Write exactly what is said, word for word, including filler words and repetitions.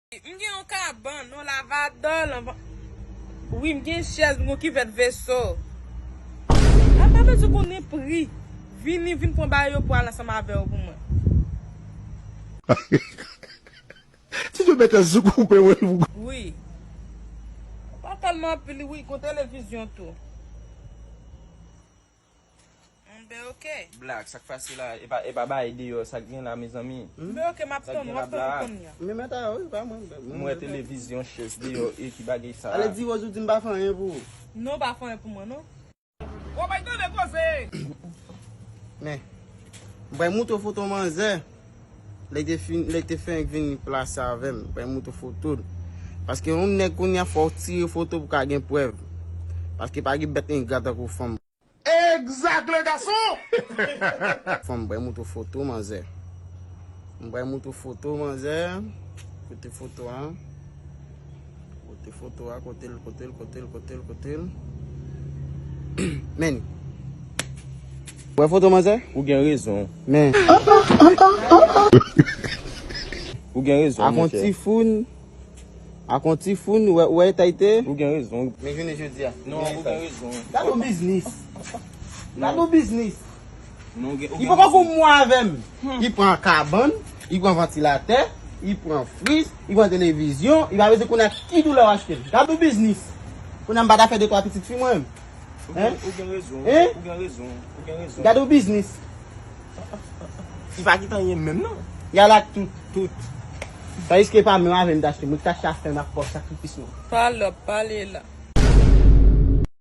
M gen yon kabann, yon lavadòl, anvan. Wi, m gen chèz, m gen yon kivèt veso. A pa bezwen konnen pri. Vini, vin pran bagay yo pou al ansanm avè yo pou mwen. Ti Djo mete sou koupe wi. Wi. Pa tèlman anpil, wi, gon televizyon tou. Mbe oke. Black, sa k pase la, e pa, e pa bagay deyò, sa k gen la, mezanmi? Mbe oke, m ap tann ou, m ap tann ou kounye a. Men mèt a yo, wi, pa mwen. M wè televizyon, chèz deyò, e ki bagay sa? Ale di Rose ou di m pa fè anyen pou ou. Non, ou pa fè anyen pou mwen, non. Ou pa tande koze! Men, m pral moutre w foto manzè. Lè te fin, lè te fenk vin plase avè m, m pral moutre w foto l. Paske yon nèg kounye a fò w tire foto pou ka gen prèv. Paske pa gen bèt engra tankou fanm. Egzak le gason! Fanm, m pral moutre w foto manzè. M pral moutre w foto manzè. Kote foto a? Kote foto a? Kote l, kote l, kote l, kote l, kote l? Men. Wè foto manzè? Ou gen rezon. Men. Ou gen rezon, monchè. Ak yon ti foun. Ak yon ti foun, wè, wè eta l te. Ou gen rezon. Men jounen jodi a. Non, ou gen rezon. Gade yon biznis. Gade yon biznis. Li poko gon mwa avè m. Li pran kabann, li pran vantilatè, li pran friz, li pran televizyon, li pa bezwen konnen ak ki doulè w achte l. Gade yon biznis. Kounye a m pa ta fè de twa pitit fi mwen menm. Ou gen rezon. Ou gen rezon. Ou gen rezon. Gade yon biznis. Li pa kite anyen menm non. Y al ak tout. Tout. Tandiske pa menm avè m t achte. Mwen ki t achte afè m ak pwòp sakrifis mwen. Pale, pale la.